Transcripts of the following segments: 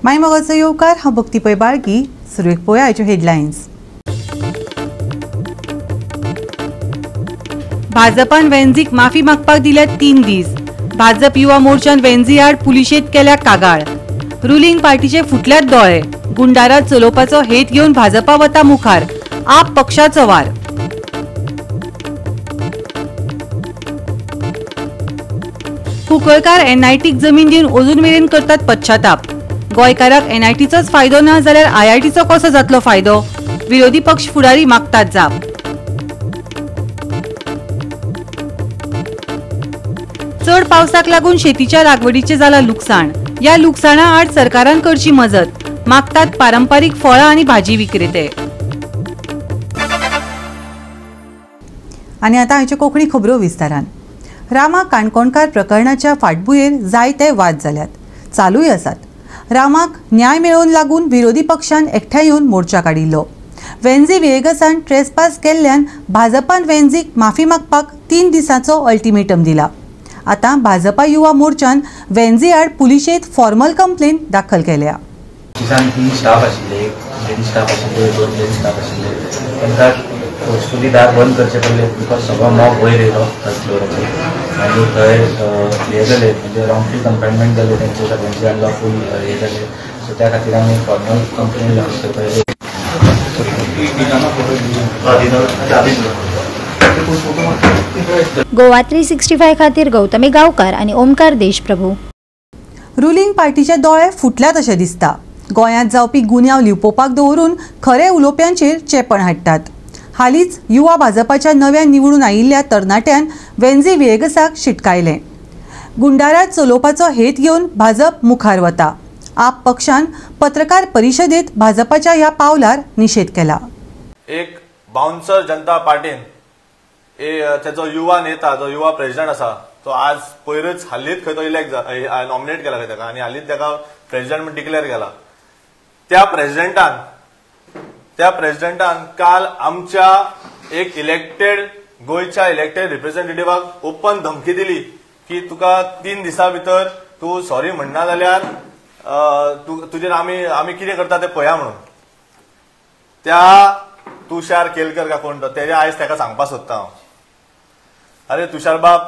माय मोगाचो येवकार. हांव भक्ती पै बाळगी. सुरवेक पळोवया आयच्यो हेडलायन्स. भाजपान वेंझीक माफी मागपाक दिल्या 3 दीस. भाजप युवा मोर्चान वेंझी आड पुलिशेंत केल्या कागाळ. रुलिंग पार्टीचे फुटल्यात दोळे. गुंडारा चलोवपाचो हेत घेवन भाजपा वता मुखार. आप पक्षाचो वार. कुंकळकार एनआयटीक जमीन दिवन अजून मेरेन करतात पश्चाताप. गोंयकाराक एनआयटीचोच फायदो ना जाल्यार आयआयटीचो कसो जातलो फायदो? विरोधी पक्ष फुडारी मागतात जाप. चड पावसाक लागून शेतीच्या लागवडीचें जालां लुकसाण. ह्या लुकसाणा आड सरकारान करची मजत, मागतात पारंपारीक फळां आनी भाजी विक्रेते. आनी आतां आयच्यो कोंकणी खबरो विस्तारान. रामा काणकोणकार प्रकरणाच्या फाटभुंयेर जायते वाद जाल्यात, चालूय आसात. रामाक न्याय मेळोवन लागून विरोधी पक्षान एकठांय येवन मोर्चा काडिल्लो. वेंझी व्हिएगसान ट्रेसपास केल्ल्यान भाजपान वेंझीक माफी मागपाक 3 दिसांचो अल्टिमेटम दिला. आतां भाजपा युवा मोर्चान वेंझी आड पुलिशेंत फॉर्मल कंप्लेन दाखल केल्या. तीन स्टाफ आशिल्ले, एक लेडी स्टाफ आशिल्ले, 2 जेंट्स स्टाफ आशिल्ले. तांकां फोर्सफुली दार बंद करचें पडलें because सगळो मॉब वयर येयलो थर्ड फ्लोराचेर आनी थंय हें जालें, म्हणजे रॉंगफुल कन्फायनमेंट जालें तेंचे सगळ्यांचे अनलॉफूल हें जालें. सो त्या खातीर आमी फॉर्मल कंप्लेन लॉन्च करपाक. गोवा 365 खातीर गौतमी गांवकार आनी ओमकार देशप्रभू. रुलिंग पार्टीचे दोळे फुटल्यात अशें दिसता. गोंयांत जावपी गुन्यांव लिपोवपाक दवरून खरे उलोवप्यांचेर चेपण हाडटात. हालींच युवा भाजपाच्या नव्या निवडून आयिल्ल्या तरणाट्यान वेंझी व्हिएगसाक शिटकायलें. गुंडारात चलोवपाचो हेत घेवन भाजप मुखार वता. आप पक्षान पत्रकार परिशदेत भाजपाच्या ह्या पावलार निशेध केला. एक बाउन्सर जनता पार्टीन तेजो युवा नेता, जो युवा प्रेसिडेंट आसा, तो आज पयरच हालींच खंय तो इलेक्ट नॉमिनेट केला खंय ताका आनी हालींच ताका प्रेसिडेंट म्हूण डिक्लेअर केला. त्या प्रेसिडेंटान काल आमच्या एक इलेक्टेड गोंयच्या इलेक्टेड रिप्रेझेंटेटिव्हाक ओपन धमकी दिली की तुका 3 दिसां भितर तूं सॉरी म्हणना जाल्यार तुजेर आमी कितें करता तें पळया म्हणून. त्या तुषार केलकर का कोण तो तेज्या आयज ताका सांगपाक सोदता हांव. अरे तुषार बाब,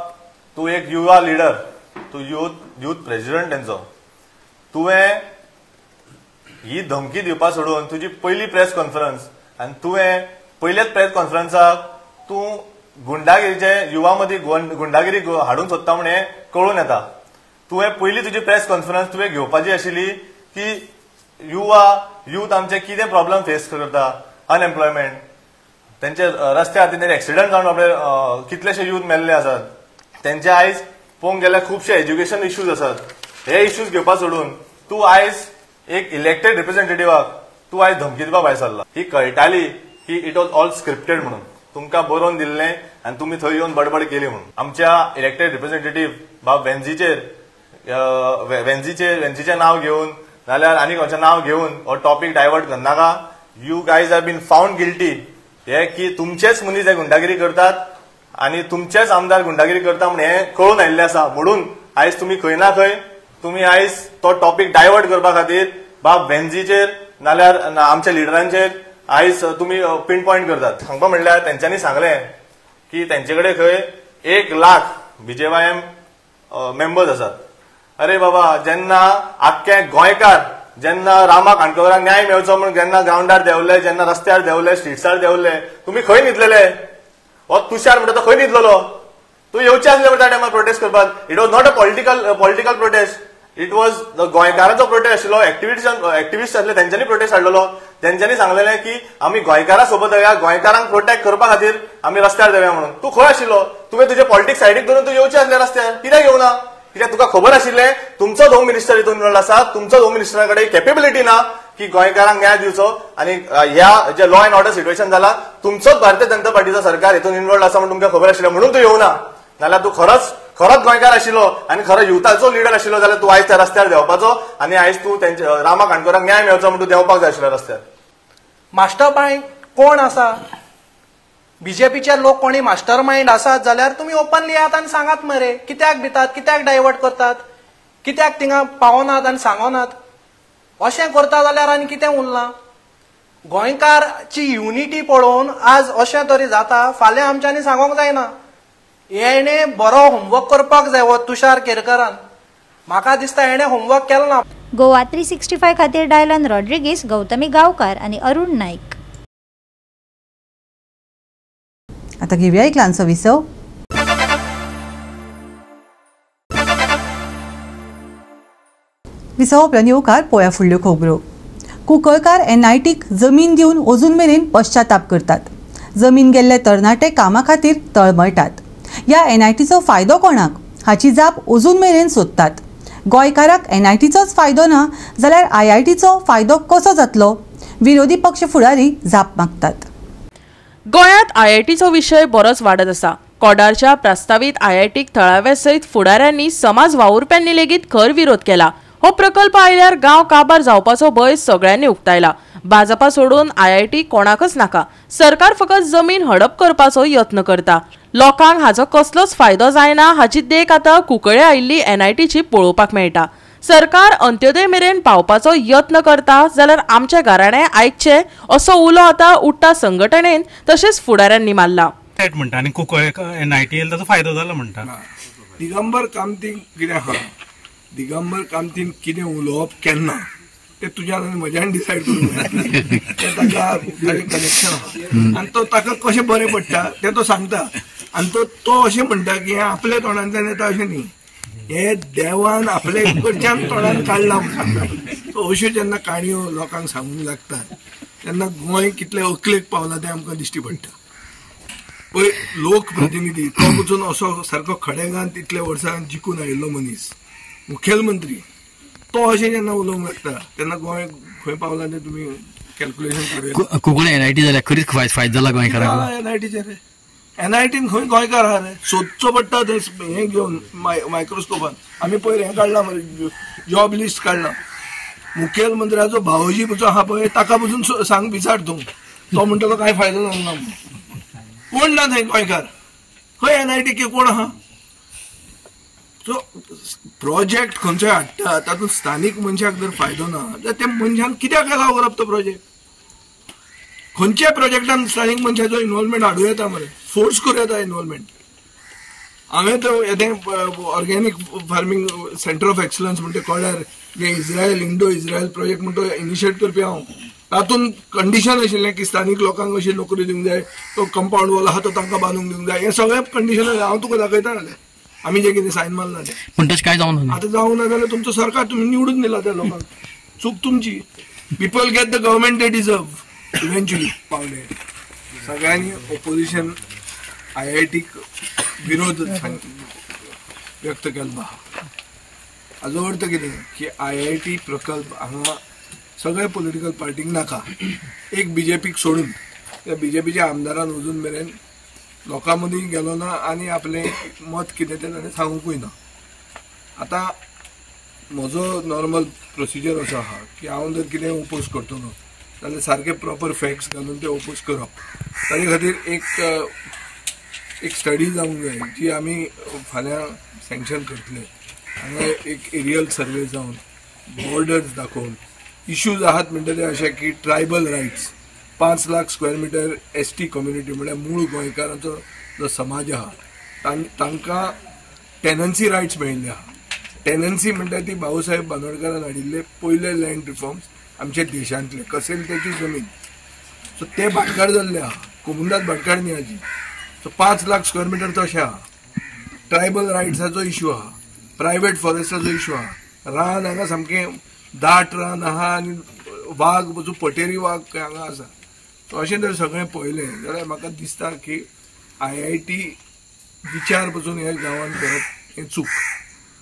तूं एक युवा लिडर, तूं युथ प्रेसिडेंट तेंचो. तुवें ही धमकी दिवपा सोडून तुजी पयली प्रेस कॉन्फरन्स आनी तुवें पयलेच प्रेस कॉन्फरन्साक तूं गुंडागिरीचे युवा मदीं गुंडागिरी हाडूंक सोदता म्हण हें कळून येता. तुवें पयली तुजी प्रेस कॉन्फरन्स तुवें घेवपाची आशिल्ली की युवा युथ आमचे कितें प्रॉब्लम फेस करता, अनएम्प्लॉयमेंट, तेंचे रस्त्यार तेंचे एक्सिडंट जावन आपले कितलेशे यूथ मेल्ले आसात, तेंचे आयज पळोवंक गेल्यार खुबशे एज्युकेशन इश्यूज आसात. हे इश्यूज घेवपा सोडून तूं आयज एक इलेक्टेड रिप्रेझेंटेटिव्हाक तूं आयज धमकी दिवपा भायर सरला. ही कळटाली की it was all scripted म्हणून, तुमकां बरोवन दिल्लें आनी तुमी थंय येवन बडबड केली म्हणून. आमच्या इलेक्टेड रिप्रेझेंटेटिव्ह बाब वेंझीचें नांव घेवन नाल्यार आनी खंयचें नांव घेवन हो टॉपीक डायवर्ट करनाका. You guys have been found guilty. हे की तुमचेच मनीस हे गुंडागिरी करतात आनी तुमचेच आमदार गुंडागिरी करता म्हण हें कळून आयिल्लें आसा. म्हणून आयज तुमी खंय ना खंय तुमी आयज तो टॉपीक डायवर्ट करपा खातीर बाब वेंझीचेर नाल्यार आमच्या लिडरांचेर आयज तुमी पिन पॉयंट करतात. सांगपा म्हणल्यार तेंच्यांनी सांगलें की तेंचे कडेन खंय 1 लाख बीजेवायएम मेंबर्स आसात. अरे बाबा, जेन्ना आख्खे गोंयकार जेन्ना रामा काणकोणकाराक न्याय मेळचो म्हूण जेन्ना ग्रावंडार देंवले, जेन्ना रस्त्यार देंवले, स्ट्रीट्सार देंवले, तुमी खंय न्हिदलेले? हो तुषार म्हणटा तो खंय न्हिदलेलो? तूं येवचें आसलें त्या टायमार प्रोटेस्ट करपाक. It was not a political protest, it was गोंयकारांचो protest आशिल्लो. एक्टिविस्ट आसले तेंच्यांनी प्रोटेस्ट हाडलेलो. तेंच्यांनी सांगलेलें की आमी गोंयकारां सोबत येया, गोंयकारांक प्रोटेक्ट करपा खातीर आमी रस्त्यार देंवया म्हणून. तूं खंय आशिल्लो? तुवें तुजे पॉलिटिक्स सायडीक धरून तूं येवचें आसलें रस्त्यार, कित्याक येवना? कित्याक तुका खबर आशिल्लें तुमचोच होम मिनिस्टर हितून इन्वॉल्व आसा, तुमचोच होम मिनिस्टरा कडेन केपेबिलिटी ना की गोंयकारांक न्याय दिवचो आनी ह्या जे लॉ एंड ऑर्डर सिट्युएशन जाला तुमचोच भारतीय जनता पार्टीचो सरकार हितून इन्वॉल्व आसा म्हूण तुमकां खबर आशिल्लें म्हणून तूं येवना. नाल्यार तूं खरोच खरोच गोंयकार आशिल्लो आनी खरो युथाचो लिडर आशिल्लो जाल्यार तूं आयज त्या रस्त्यार देंवपाचो आनी आयज तूं तेंचे रामा काणकोणकाराक न्याय मेळचो म्हूण तूं देंवपाक जाय आशिल्लो रस्त्यार. मास्टर मायंड कोण आसा? बीजेपीचे लोक कोणी मास्टर मायंड आसात जाल्यार तुमी ओपनली येयात आनी सांगात मरे, कित्याक भितात, कित्याक डायवर्ट करतात, कित्याक थिंगा पावनात आनी सांगनात. अशें करता जाल्यार आनी कितें उरलां? गोंयकारची युनिटी पळोवन आज अशें तरी जाता, फाल्यां आमच्यांनी सांगोंक जायना. हेणे बरो होमवर्क करपाक जाय हो तुषार केरकरान, म्हाका दिसता हेणे होमवर्क केलो ना. गोवा 365 खातीर डायलन रॉड्रिगीस, गौतमी गांवकार आनी अरुण नाईक. आता घेऊया एक ल्हानसो विसव. विसव उपरांत येवकार पोया फुडल्यो खबरो. कुंकळकार एनआयटीक जमीन दिवन अजून मेरेन पश्चाताप करतात. जमीन गेल्ले तरणाटे कामा खातीर तळमळटात. ह्या एनआयटीचो फायदो कोणाक हाची जाप अजून मेरेन सोदतात. गोंयकाराक एनआयटीचोच फायदो ना जाल्यार आयआयटीचो फायदो कसो जातलो? विरोधी पक्ष फुडारी जाप मागतात. गोंयांत आयआयटीचो विशय बरोच वाडत आसा. कोडारच्या प्रस्तावीत आयआयटीक थळाव्या सयत फुडाऱ्यांनी, समाज वावुरप्यांनी लेगीत खर विरोध केला. हो प्रकल्प आयल्यार गांव काबार जावपाचो भंय सगळ्यांनी उक्तायला. भाजपा सोडून आयआयटी कोणाकच नाका. सरकार फकत जमीन हडप करपाचो यत्न करता. लोकांक हाचो कसलोच फायदो जायना हाची देख आतां कुंकळे आयिल्ली एनआयटीची पळोवपाक मेळटा. सरकार अंत्योदय मेरेन पावपाचो यत्न करता जाल्यार आमचे घराणें आयकचें असो उलो आतां उडटा संघटनेन तशेंच फुडाऱ्यांनी मारला. म्हणटा आनी कुंकळे एनआयटी ताचो फायदो जाला म्हणटा. दिगंबर कामतीक कितें आहा, दिगंबर कामतीन कितें उलोवप केन्ना तें तुज्यान आनी म्हज्यान डिसायड करूंक जाय. तें ताका ताजें कनेक्शन आहा आनी तो ताका कशें बरें पडटा तें तो सांगता. आनी तो अशें म्हणटा की हें आपल्या तोंडांतल्यान येता अशें न्ही, हे देवान आपले कडच्यान तोंडान काडलां म्हूण सांगता. सो अश्यो जेन्ना काणयो लोकांक सांगूंक लागतात तेन्ना गोंय कितलें अकलेक पावलां तें आमकां दिश्टी पडटा. पळय लोकप्रतिनिधी तो वचून असो सारको खडेगांत इतल्या वर्सां जिखून आयिल्लो मनीस मुखेलमंत्री, तो अशें जेन्ना उलोवंक लागता तेन्ना गोंय खंय पावलां तें तुमी कॅल्क्युलेशन करूया. कोंकणी एनआयटी जाल्यार खरीच फायदो जाला गोंयकारांक. एनआयटीचेर एनआयटीन खंय गोंयकार आहा रे, सोदचो पडटा थंय हें घेवन मायक्रोस्कोपान. आमी पयर हें काडलां मरे, जॉब लिस्ट काडलां. मुखेलमंत्र्याचो भावोजी जो आहा पळय ताका पसून सांग विचार तूं, तो म्हणटलो कांय फायदो जावंक ना. कोण ना थंय गोंयकार, खंय एनआयटी कोण आहा? सो प्रोजेक्ट खंयचोय हाडटा तातूंत स्थानीक मनशाक जर फायदो ना जाल्यार त्या मनशान कित्याक अलाव करप तो प्रोजेक्ट? खंयच्या प्रोजेक्टान स्थानीक मनशाचो इनवॉल्वमेंट हाडूं येता मरे, फोर्स करूं येता इनवॉल्वमेंट. हांवें तर येदें organic farming centre of excellence म्हणटा कळ्ळ्यार जें इस्रायल इंडो इस्रायल प्रोजेक्ट म्हणटा इनिशिएट करपी हांव, तातूंत कंडिशन आशिल्लें की स्थानीक लोकांक अशी नोकरी दिवंक जाय, तो कंपावंड वॉल आहा तो तांकां बांदूंक दिवंक जाय, हें सगळें कंडिशन हांव तुका दाखयता जाल्यार आमी जें कितें सायन मारला तें. पूण तशें कांय जावंक ना. आतां जावंक ना जाल्यार तुमचो सरकार तुमी निवडून दिला त्या लोकांक, चूक तुमची. People get the government they deserve eventually. पावले सगळ्यांनी ओपोजिशन आयआयटीक विरोध व्यक्त केल्लो आहा. हाजो अर्थ कितें की आयआयटी प्रकल्प हांगा सगळे पॉलिटिकल पार्टीक नाका, एक बीजेपीक सोडून. त्या बीजेपीच्या आमदारान अजून मेरेन लोकां मदीं गेलो ना आनी आपलें मत कितें तें ताणें सांगुकूय ना. आतां म्हजो नॉर्मल प्रोसिजर असो आहा की हांव जर कितें ओपोज करतलो जाल्यार सारके प्रॉपर फॅक्ट्स घालून ते ओपोज करप. ताजे खातीर एक स्टडी जावंक जाय जी आमी फाल्यां सँक्शन करतले. हांगा एक एरियल सर्वे जावन बॉर्डर्स दाखोवन इश्यूज आहात म्हणटा ते अशे की tribal rights 5 lakh square metre ST community म्हळ्यार मूळ गोंयकारांचो जो समाज आहा तांकां टेनन्सी रायट्स मेळिल्ले आहा. टेनन्सी म्हणटा ती भाऊसाहेब बांदोडकारान हाडिल्ले पयले लँड रिफॉर्म्स आमच्या देशांतले, कसेल त्याची जमीन. सो ते भाटकार जाल्ले आहा, कोमुंदाद भाटकार न्ही हाजी. सो 5 लाख स्क्वेअर मिटर तशें आहा. ट्रायबल रायट्साचो इश्यू आहा, प्रायवेट फॉरेस्टाचो इश्यू आहा. रान हांगा सामकें दाट रान आहा आनी वाग पसून पटेरी वाग हांगा आसा. सो अशें जर सगळें पळयलें जाल्यार म्हाका दिसता की आयआयटी विचार पसून ह्या गांवांत करप हें चूक.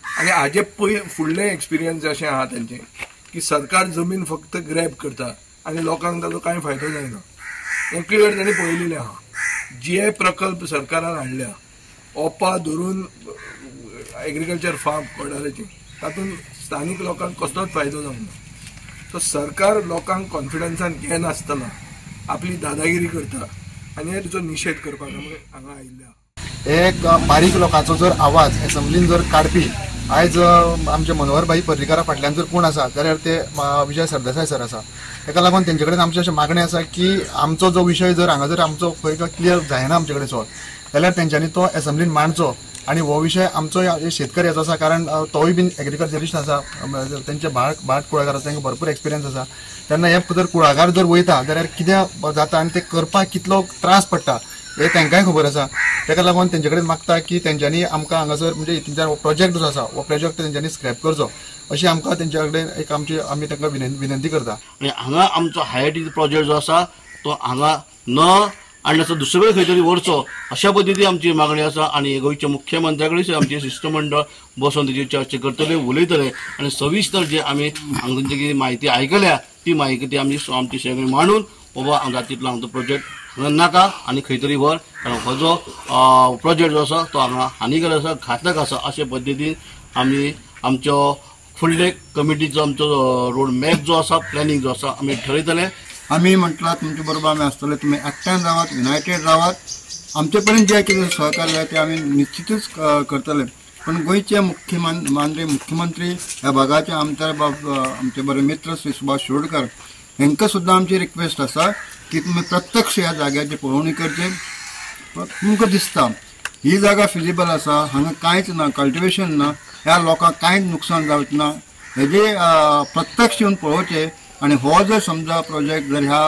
आनी हाजे पयर फुडलें एक्सपिरियन्स अशें आहा तांचें की सरकार जमीन फक्त ग्रॅब करता आनी लोकांक ताचो कांय फायदो जायना, हें क्लियर तांणी पळयलेलें आहा. जे प्रकल्प सरकारान हाडल्या ओपा धरून एग्रीकल्चर फार्म कोडाराचे, तातूंत स्थानीक लोकांक कसलोच फायदो जावंक ना. सो सरकार लोकांक कॉन्फिडन्सान घेनासतना आपली दादागिरी करता आनी ताचो निशेध करपाक आमी हांगा आयिल्ले आहा. एक बारीक लोकांचो जर आवाज एसेंब्लीन जर काडपी आयज आमचे मनोहर भाई पर्रीकारा फाटल्यान जर कोण आसा जाल्यार ते विजय सरदेसाय सर आसा. ताका लागून तेंचे कडेन आमचें अशें मागणें आसा की आमचो जो विशय जर हांगा जर आमचो खंय क्लियर जायना आमचे कडेन सॉल्व जाल्यार तेंच्यांनी तो एसेंब्लीन मांडचो आनी हो विशय आमचो शेतकऱ्याचो आसा, कारण तोय बीन एग्रीकल्चरिस्ट आसा, तेंचे भाट कुळागर आसा, तांकां भरपूर एक्सपिरियन्स आसा. तेन्ना हे जर कुळागर जर वयता जाल्यार कितें जाता आनी ते करपाक कितलो त्रास पडटा हे तांकांय खबर आसा. ताका लागून तेंचे कडेन मागता की तेंच्यांनी आमकां हांगासर म्हणजे तेंच्या प्रोजेक्ट जो आसा हो प्रोजेक्ट तेंच्यांनी स्क्रॅप करचो अशी आमकां तेंच्या कडेन एक आमची आमी तांकां विनंती करता. आनी हांगा आमचो आयआयटी प्रोजेक्ट जो आसा तो हांगा न आनी आतां दुसरे कडेन खंय तरी व्हरचो अशा पद्दती आमची मागणी आसा. आनी गोंयच्या मुख्यमंत्र्या कडेन आमचे शिश्टमंडळ बसून तेजी चर्चा करतले, उलयतले आनी सविस्तर जे आमी हांगा तांची कितें म्हायती आयकल्या ती म्हायती आमी आमची सगळी मांडून बाबा हांगा तितलो आमचो प्रोजेक्ट हांगा नाका आनी खंय तरी व्हर, कारण हो जो प्रोजेक्ट जो आसा तो हांगा हानिकारक आसा, घातक आसा. अशे पद्दतीन आमी आमचो फुडले कमिटीचो आमचो रोड मॅप जो आसा, प्लॅनिंग जो आसा आमी ठरयतले. आमी म्हटलां तुमचे बरोबर आमी आसतले, तुमी एकठांय रावात, युनायटेड रावात. आमचे पर्यंत जे कितें सहकार्य जाय तें आमी निश्चितूच करतले. पण गोंयचे माननीय मुख्यमंत्री ह्या भागाचे आमदार बाब आमचे बरे मित्र श्री सुभाष शिरोडकर हांकां सुद्दां आमची रिक्वेस्ट आसा की तुमी प्रत्यक्ष ह्या जाग्याची पळोवणी करची. तुमकां दिसता ही जागा फिजिबल आसा, हांगा कांयच ना, कल्टिवेशन ना, ह्या लोकांक कांयच नुकसान जावचें ना, हेजे प्रत्यक्ष येवन पळोवचें. आनी हो जर समजा प्रोजेक्ट जर ह्या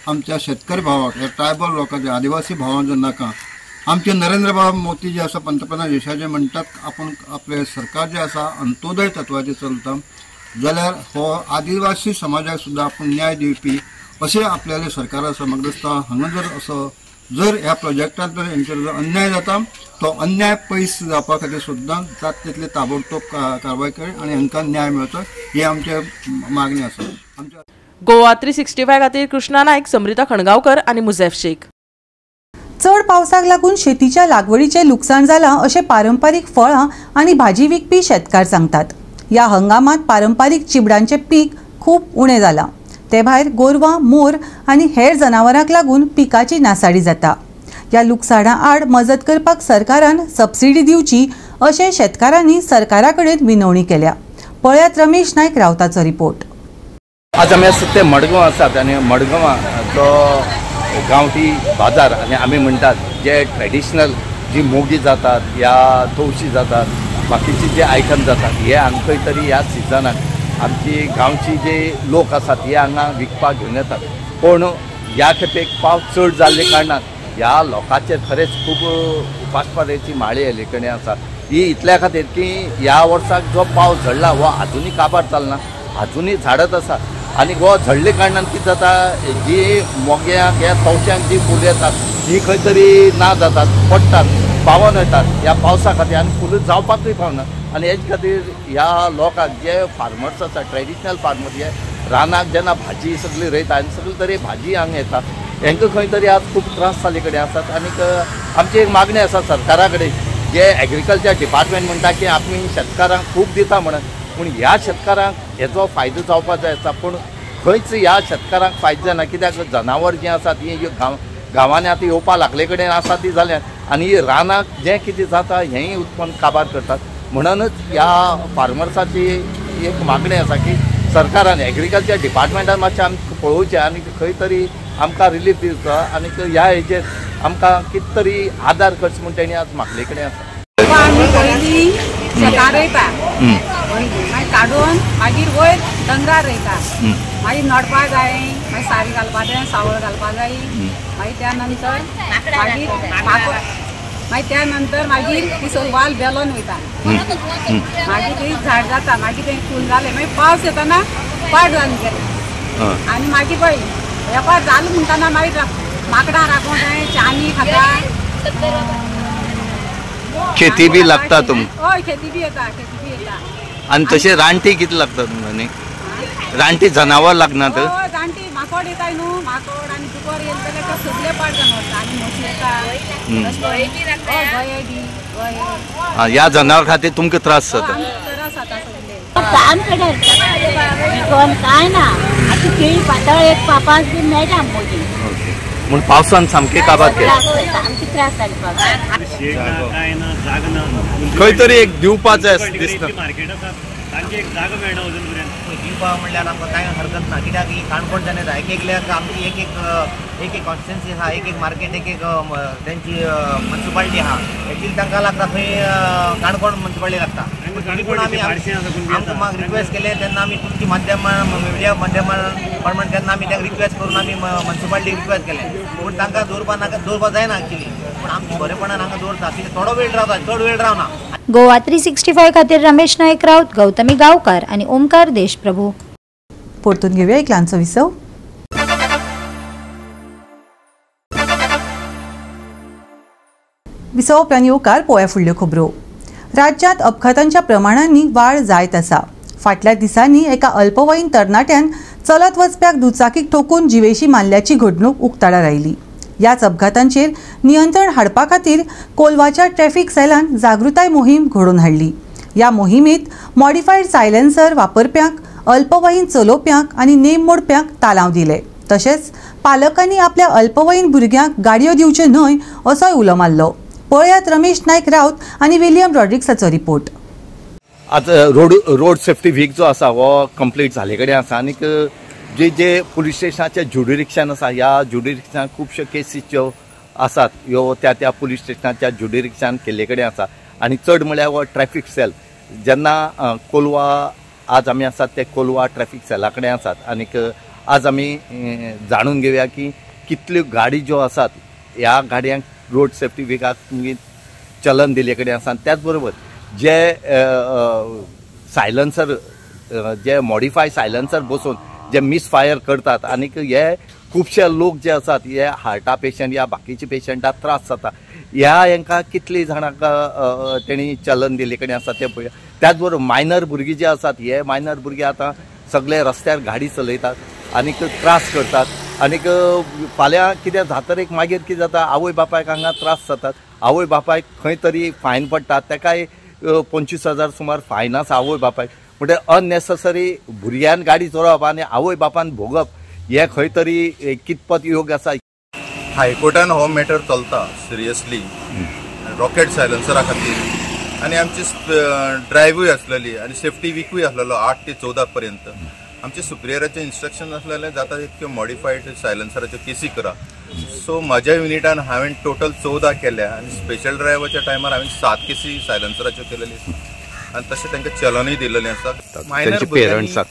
आमच्या शेतकरी भावाक, ह्या ट्रायबल लोकांच्या आदिवासी भावांक जर नाका, आमचे नरेंद्र बाब मोदी जे आसा पंतप्रधान देशाचे म्हणटात आपूण आपलें सरकार जें आसा अंत्योदय तत्वाचेर चलता, जाल्यार हो आदिवासी समाजाक सुद्दां आपूण न्याय दिवपी अशें आपल्यालें सरकार आसा. म्हाका दिसता हांगा जर असो जर ह्या प्रोजेक्टांत जर हेंचेर जर अन्याय जाता तो अन्याय पयस जावपा खातीर सुद्दां जाता तितले ताबडतोब कारवाय कर आनी हांकां न्याय मेळचो ही आमची मागणी आसा. गोवा 365 खातीर कृष्णा नायक, समृता खणगांवकर आनी मुझेफ शेख. चड पावसाक लागून शेतीच्या लागवडीचें लुकसाण जालां अशें पारंपारीक फळां आनी भाजी विकपी शेतकार सांगतात. ह्या हंगामांत पारंपारीक चिबडांचें पीक खूब उणें जालां. ते भायर गोरवां, मोर आनी हेर जनावरांक लागून पिकाची नासाडी जाता. ह्या लुकसाणा आड मजत करपाक सरकारान सबसिडी दिवची अशें शेतकारांनी सरकारा कडेन विनवणी केल्या. पळयात रमेश नायक रावताचो रिपोर्ट. आज आमी आसा ते मडगांव आसात आनी मडगांवाचो गांवठी बाजार आनी आमी म्हणटात जे ट्रेडिशनल जी मोगी जातात या तवशी जातात बाकीचे जे आयटम जातात हे हांगा खंय तरी ह्या सिजनाक आमची गांवची जे लोक आसात हे हांगा विकपाक घेवन येतात. पूण ह्या खेपेक पावस चड जाल्ले कारणान ह्या लोकांचेर खरेंच खूब उपासपारेची माळी आयिल्ले कडेन आसा. ही इतल्या खातीर की ह्या वर्साक जो पावस झडला हो आजुनूय काबार चलना, आजुनूय झाडत आसा आनी हो झडले कारणान कितें जाता, जी मोग्यांक ह्या तवश्यांक जी फुलां येतात ही खंय तरी ना जातात, पडटात, पावन येतात ह्या पावसा खातीर आनी फुलां जावपाकूय पावना. आनी हेच खातीर ह्या लोकांक जे फार्मर्स आसा, ट्रेडिशनल फार्मर, हे रानाक जेन्ना भाजी सगळी रोयता आनी सगळी तरी भाजी हांगा येता, हांकां खंय तरी आज खूब त्रास जाल्ले कडेन आसात. आनीक आमची एक मागणी आसा सरकारा कडेन, जे एग्रीकल्चर डिपार्टमेंट म्हणटा की आमी शेतकारांक खूब दिता म्हणून, पूण ह्या शेतकारांक हेचो फायदो जावपाक जाय आसा, पूण खंयच ह्या शेतकारांक फायदो जायना. कित्याक जनावर जीं आसा तीं गांवांनी आतां येवपाक लागले कडेन आसा ती जाल्यान आनी रानाक जें कितें जाता हेंय उत्पन्न काबार करतात. म्हणूनच ह्या फार्मर्साची एक मागणी आसा की सरकारान एग्रीकल्चर डिपार्टमेंटान मातशें आमकां पळोवचें आनी खंय तरी आमकां रिलीफ दिवचो आनी ह्या हेजेर आमकां कितें तरी आदार करचो म्हूण तेणी आज मागले कडेन आसा. आमी पयलीं शेतां रोयता, मागीर काडून मागीर वयर दोंगरार रोयता, मागीर नडपा जाय, मागीर सारी घालपा जाय, सावळ घालपा जाय, मागीर त्या नंतर मागीर मागीर त्या नंतर मागीर ती सगळी वाल बेलोन वयता, मागीर ती झाड जाता, मागीर तें फूल जालें, मागीर पावस येतना पाड जावन गेलें आनी मागीर पळय वेपार जालो म्हणटना मागीर माकडां राखूंक जाय, चानी खाता, शेती बी लागता तुमकां? हय, शेती बी येता, शेती बी येता. आनी तशें रानटी कितें लागता तुमकां? न्ही रानटी जनावर लागना तर? हय, रानटी माकोड येता न्हू, माकोड आनी दुकर येयले जाल्यार ते सगळे पाड जावन वता आनी म्हशी येता, गये बी गये. ह्या जनावर खातीर तुमकां त्रास जाता? त्रास जाता सगळे. आमकडे विकून काय ना, आतां केळी पातळ एक पांच बीन मेळटा मोदी. म्हूण पावसान सामकें काबार केलें. खंय तरी एक दिवपाचें दिसता. दिवपा म्हणल्यार आमकां कांय हरकत ना, कित्याक ही काणकोणच्यान येता एक एकल्याक आमची एक एक एक एक कॉन्स्टिट्युन्सी आहा, एक एक मार्केट, एक एक तेंची म्युनिसिपालिटी आहा. एक्चुअली तांकां लागता थंय काणकोण म्युनिसिपालिटी लागता. पूण आमी आमकां रिक्वेस्ट केले तेन्ना आमी तुमची माध्यमां मिडिया माध्यमां प्रमाण तेन्ना आमी तांकां रिक्वेस्ट करून आमी म्युनिसिपालिटीक रिक्वेस्ट केले. पूण तांकां दवरपा नाका, दवरपा जायना एक्चुअली. पूण आमची बरेपणान हांगा दवरता, कित्याक थोडो वेळ रावता, चड वेळ रावना. गोवा 365 खातीर रमेश नायक राऊत, गौतमी गावकार आणि ओमकार देशप्रभू. परतून घेऊया एक ल्हानसो विसव. विसव उपरांत येवकार पळोवया फुडल्यो खबरो. राज्यांत अपघातांच्या प्रमाणांनी वाड जायत आसा. फाटल्या दिसांनी एका अल्पवयीन तरणाट्यान चलत वचप्याक दुचाकीक ठोकून जिवेशी मारल्याची घडणूक उक्ताडार आयली. ह्याच अपघातांचेर नियंत्रण हाडपा खातीर कोलवाच्या ट्रॅफिक सेलान जागृताय मोहीम घडोवन हाडली. ह्या मोहिमेंत मॉडिफायड सायलेन्सर वापरप्यांक, अल्पवयीन चलोवप्यांक आनी नेम मोडप्यांक तालांव दिले. तशेंच पालकांनी आपल्या अल्पवयीन भुरग्यांक गाडयो दिवच्यो न्हय असोय उलो मारलो. पळयात रमेश नायक राऊत आनी विलियम रॉड्रिक्साचो रिपोर्ट. आज रोड सेफ्टी वीक जो आसा हो कंप्लीट जाल्ले कडेन आसा आनीक जे जे पुलीस स्टेशनाचे ज्युडिरिक्शन आसा ह्या ज्युडिरिक्शनान खुबश्यो केसीस ज्यो आसात ह्यो त्या त्या पुलीस स्टेशनाच्या ज्युडिरिक्शन केल्ले कडेन आसा. आनी चड म्हळ्यार हो ट्रॅफिक सेल जेन्ना कोलवा आज आमी आसात ते कोलवा ट्रॅफिक सेला कडेन आसात आनीक आज आमी जाणून घेवया की कितल्यो गाडी ज्यो आसात ह्या गाडयांक रोड सेफ्टी विकाक चलन दिल्ले कडेन आसा. आनी त्याच बरोबर जे सायलन्सर जे मॉडिफाय सायलन्सर बसोवन जे मिसफायर करतात आनीक हे खुबशे लोक जे आसात हे हार्टा पेशंट या बाकीचे पेशंटाक त्रास जाता ह्या हेंकां कितली जाणांक तेणी चलन दिल्ले कडेन आसा ते पळोवया. त्याच बरोबर मायनर भुरगीं जे आसात हे मायनर भुरगे आतां सगळे रस्त्यार गाडी चलयतात आनीक त्रास करतात आनीक फाल्यां कितें जातरीक एक मागीर कितें जाता आवय बापायक हांगा त्रास जातात. आवय बापायक खंय तरी फायन पडटा, तेकाय 25,000 सुमार फायन आसा आवय बापायक. म्हणजे अननेसेसरी भुरग्यान गाडी चलोवप आनी आवय बापान भोगप हें खंय तरी कितपत योग्य आसा. हायकोर्टान हो मॅटर चलता सिरियसली रॉकेट सायलन्सरा खातीर आनी आमची ड्रायव्हूय आसलेली आनी सेफ्टी विकूय आसलेलो 8 ते 14 पर्यंत. आमचे सुप्रियराचें इन्स्ट्रक्शन आसलेलें जाता तितक्यो मॉडिफायड सायलन्सराच्यो केसी करा. सो म्हाज्या युनिटान हांवें टोटल 14 केल्या आनी स्पेशल ड्रायव्हाच्या टायमार हांवें 7 केसी सायलन्सराच्यो केलेल्यो आनी तशें तांकां चलनूय दिलेलें आसा.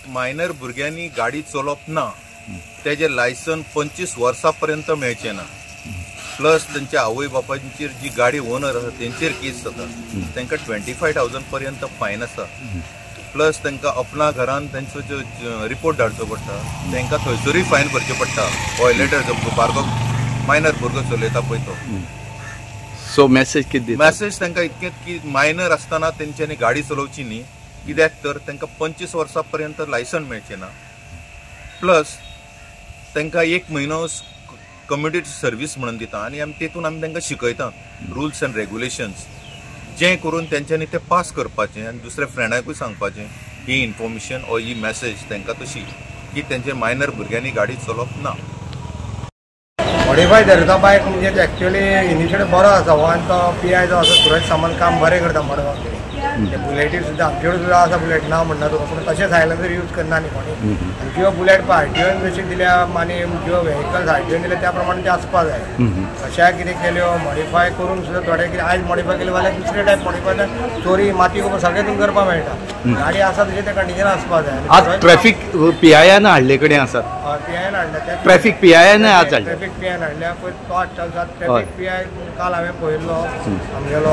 मायनर भुरग्यांनी गाडी चलोवप ना, तेजें लायसन 25 वर्सां पर्यंत मेळचें ना. प्लस तेंच्या आवय बापायचेर जी गाडी ओनर आसा तेंचेर केस जाता, तांकां 25,000 पर्यंत फायन आसा. प्लस तांकां अपना घरान तेंचो जो रिपोर्ट धाडचो पडटा, तांकां थंयसरूय फायन भरचें पडटा. वॉयलेटर जो बारको मायनर भुरगो चलयता पळय तो. सो मॅसेज कितें? मॅसेज तांकां इतकेंच की मायनर आसतना तेंच्यांनी गाडी चलोवची न्ही, कित्याक तर तांकां 25 वर्सां पर्यंत लायसन मेळचें ना. प्लस तांकां 1 म्हयनो कम्युनिटी सर्वीस म्हणून दिता आनी आमी तेतून आमी तांकां शिकयता रुल्स एंड रेगुलेशन्स, जें करून तेंच्यांनी तें पास करपाचें आनी दुसऱ्या फ्रेंडाकूय सांगपाचें ही इन्फॉर्मेशन ऑर ही मॅसेज तांकां तशी की तेंचे मायनर भुरग्यांनी गाडी चलोवप ना. मॉडिफाय धरता बायक म्हणजे एक्चुअली इनिशिएटिव्ह बरो आसा हो, आनी तो पी I जो आसा सुरज सामंत काम बरें करता मडगांव. ते बुलेटी सुद्दां आमचे कडेन सुद्दां आसा बुलेट, ना म्हणना तुका, पूण तशें सायलन्सर यूज करना न्ही कोणी. आनी ज्यो बुलेट पळय आरटीओन जशी दिल्या आनी ज्यो व्हेकल्स आरटीओन दिल्या त्या प्रमाणे ते आसपा जाय. अशा कितें केल्यो मॉडिफाय करून सुद्दां थोडे कितें आयज मॉडिफाय केले जाल्यार दुसरे टायप मॉडिफाय चोरी माती सगळें तुमकां करपाक मेळटा. गाडी आसा तशें तें कंडिशन आसपा जाय. आज ट्रॅफिक पी आयन हाडले कडेन आसात, पी आयन हाडल्या, ट्रॅफिक पी आयन आज हाडल्या, ट्रॅफिक पी आयन हाडल्या पळय तो हाडटा. ट्रॅफिक पी I काल हांवें पळयल्लो आमगेलो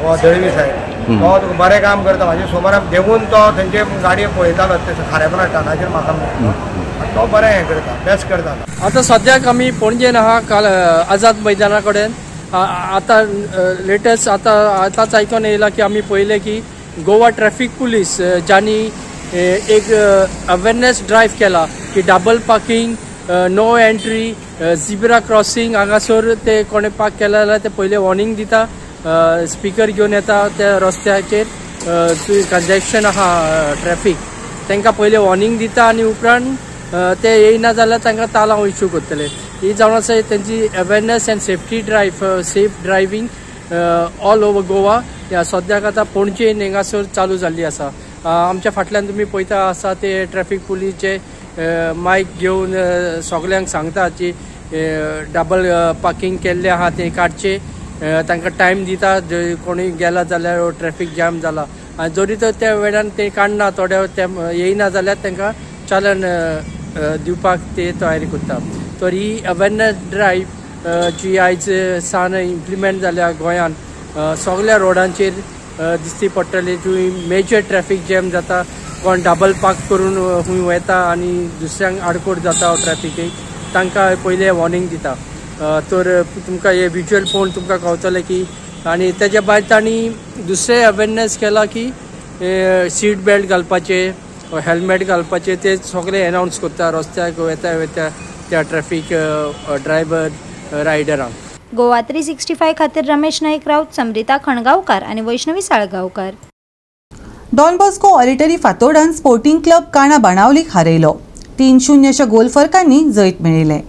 हो दळवी साहेब, तो बरें काम करता. म्हाजे सुमार देवून तो थंयचे गाडये पळयतालो ते खारेपणा टनाचेर म्हाका मेळटा, तो बरें हें करता, बेस्ट करता. आतां सद्याक आमी पणजेन आहा, काल आझाद मैदाना कडेन. आतां लेटस्ट आतां आतांच आयकोन येयला की आमी पळयलें की गोवा ट्रॅफिक पुलीस ज्यांनी एक अवेरनेस ड्रायव्ह केला की double parking, no entry, zebra crossing हांगासर ते कोणें पार्क केला जाल्यार ते पयलें वॉर्निंग दिता, स्पीकर घेवन येता त्या रस्त्याचेर कंजेक्शन आहा ट्रॅफिक, तांकां पयलें वॉर्निंग दिता आनी उपरांत ते येयना जाल्यार तांकां तालांव इश्यू करतले. ही जावन आसा तेंची awareness and safety drive, safe driving all over Goa ह्या सद्याक आतां पणजेन हिंगासर चालू जाल्ली आसा. आमच्या फाटल्यान तुमी पळयता आसा ते ट्रॅफिक पुलीसचे मायक घेवन सगल्यांक सांगता की डबल पार्किंग केल्लें आहा तें काडचें, तांकां टायम दिता, कोणूय गेला जाल्यार ट्रॅफिक जॅम जाला आनी जरी तर त्या वेळान ते काडना, थोड्या ते येयना जाल्यार तांकां चालन दिवपाक ते तयारी करता. तर ही अवेरनेस ड्रायव्ह जी आयज सान इम्प्लिमेंट जाल्या गोंयांत सगळ्या रोडांचेर दिश्टी पडटली. जी मेजर ट्रॅफिक जॅम जाता, कोण डबल पार्क करून खंय वता आनी दुसऱ्यांक आडकोड जाता ट्रॅफिकेक, तांकां पयलें वॉर्निंग दिता. तर तुमकां हे विज्युअल पळोवन तुमकां कळटलें की आनी तेज्या भायर तांणी दुसरें अवेरनेस केलां की सीट बेल्ट घालपाचें, हेल्मेट घालपाचें, ते सगळे एनावन्स करता रस्त्याक वता वता त्या ट्रॅफिक ड्रायव्हर रायडरांक. गोवा 365 खातीर रमेश नाईक राऊत, समृता खणगांवकार आनी Vaishnavi Salgaonkar. Don Bosco Oratory फातोर्डान स्पोर्टिंग क्लब काणा बाणावलीक हारयलो. 3-0 गोल फरकांनी जैत मेळयलें.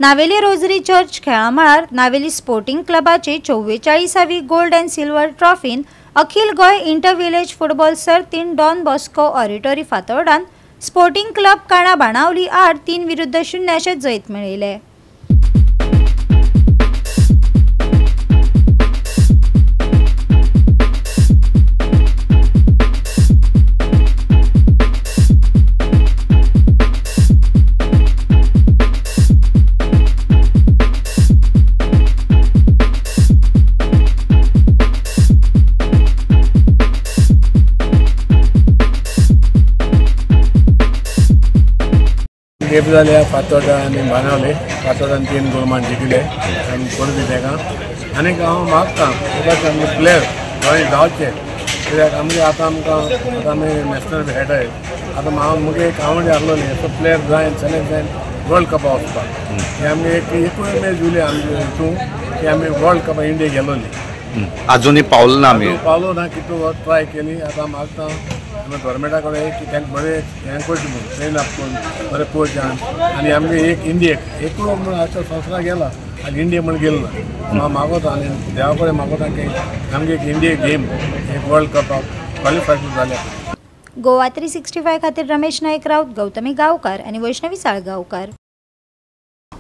नावेली रोजरी चर्च खेळामळार नावेली स्पोर्टिंग क्लबाचे 44वी गोल्ड अँड सिल्वर ट्रॉफीन अखिल गोंय इंटर विलेज फुटबॉल सर्तीन डॉन बॉस्को ऑरिटरी फातोर्डान स्पोर्टिंग क्लब काणा बाणावली आड 3-0 अशें जैत मेळयलें. गेम जाल्या फातोर्डा आनी बाणावले. फातोर्डान 3 गोल मान जिखले आनी परबी ताका. आनी हांव मागता because आमचे प्लेयर गोंय जावचे, कित्याक आमगे आतां आमकां आतां आमी नॅशनल खेळटाय, आतां हांव मुगे एक आवडी आहलो न्ही असो प्लेयर जायन सिलेक्ट जायन वर्ल्ड कपा वचपाक. हे आमी एक एकूय मॅच उरली आमचे हितून की आमी वर्ल्ड कपा इंडिया गेलो न्ही, आजुनूय पावलो ना. आमी पावलो ना, कितू ट्राय केली. आतां मागता आमी गव्हर्मेंटा कडेन की तांकां बरें हें करचें म्हूण, ट्रेन अप करून बरें कोच आनी आमगे एक इंडियेक एकूय म्हूण आतां संवसाराक गेला आनी इंडिया म्हूण गेलो ना. हांव मागोता आनी देवा कडेन मागोता की आमगे एक इंडिया गेम एक वर्ल्ड कपाक क्वॉलिफाय जाल्या. गोवा 365 खातीर रमेश नाईक राऊत, गौतमी गांवकार आनी वैष्णवी साळगांवकार.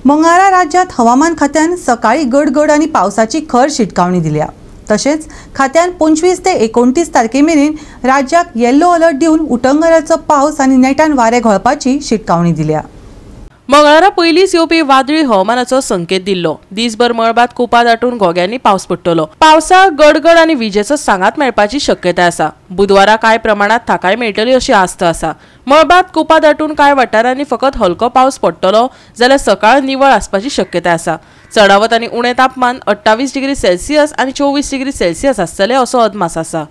मंगळारा राज्यांत हवामान खात्यान सकाळी गडगड आनी पावसाची खर शिटकावणी दिल्या. तशेंच खात्यान 25 ते 29 तारखे मेरेन राज्याक येल्लो अलर्ट दिवन उटंगराचो पावस आनी नेटान वारें घोळपाची शिटकावणी दिल्या. मंगळारा पयलींच येवपी वादळी हवामानाचो संकेत दिल्लो. दिसभर मळबात कुपां दाटून घोग्यांनी पावस पडटलो. पावसाक गडगड आनी विजेचो सांगात मेळपाची शक्यताय आसा. बुधवारा कांय प्रमाणात थाकाय मेळटली अशी आस्त आसा. मळबात कुपां दाटून कांय वाठारांनी फकत हलको पावस पडटलो जाल्यार सकाळ निवळ आसपाची शक्यताय आसा. चडावत आनी उणें तापमान 28 डिग्री सेल्सियस आनी 24 डिग्री सेल्सियस आसतलें असो अदमास आसा.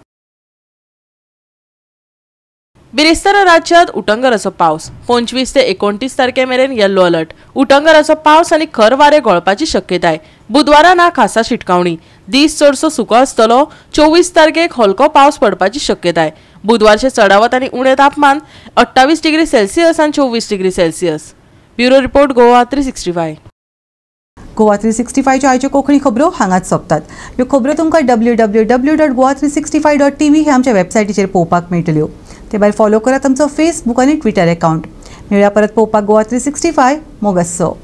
बिरेस्तारा राज्यांत उटंगराचो पावस 25 ते 29 तारखे मेरेन येल्लो अलर्ट. उटंगराचो पावस आनी खर वारें घोळपाची शक्यताय. बुधवारा ना खासा शिटकावणी. दीस चडसो सुको आसतलो. 24 तारखेक हलको पावस पडपाची शक्यताय. बुधवारचें चडावत आनी उणें तापमान 28 डिग्री सेल्सियस आनी 24 degree Celsius. Bureau report, Goa 365. Goa 365च्यो आयच्यो कोंकणी खबरो हांगाच सोंपतात. ह्यो खबरो तुमकां www.goa365.tv हे आमच्या वेबसायटीचेर पळोवपाक मेळटल्यो. ते भायर फॉलो करात आमचो फेसबूक आनी ट्विटर अकाउंट. मेळया परत पळोवपाक गोवा 365. मोगस्सो.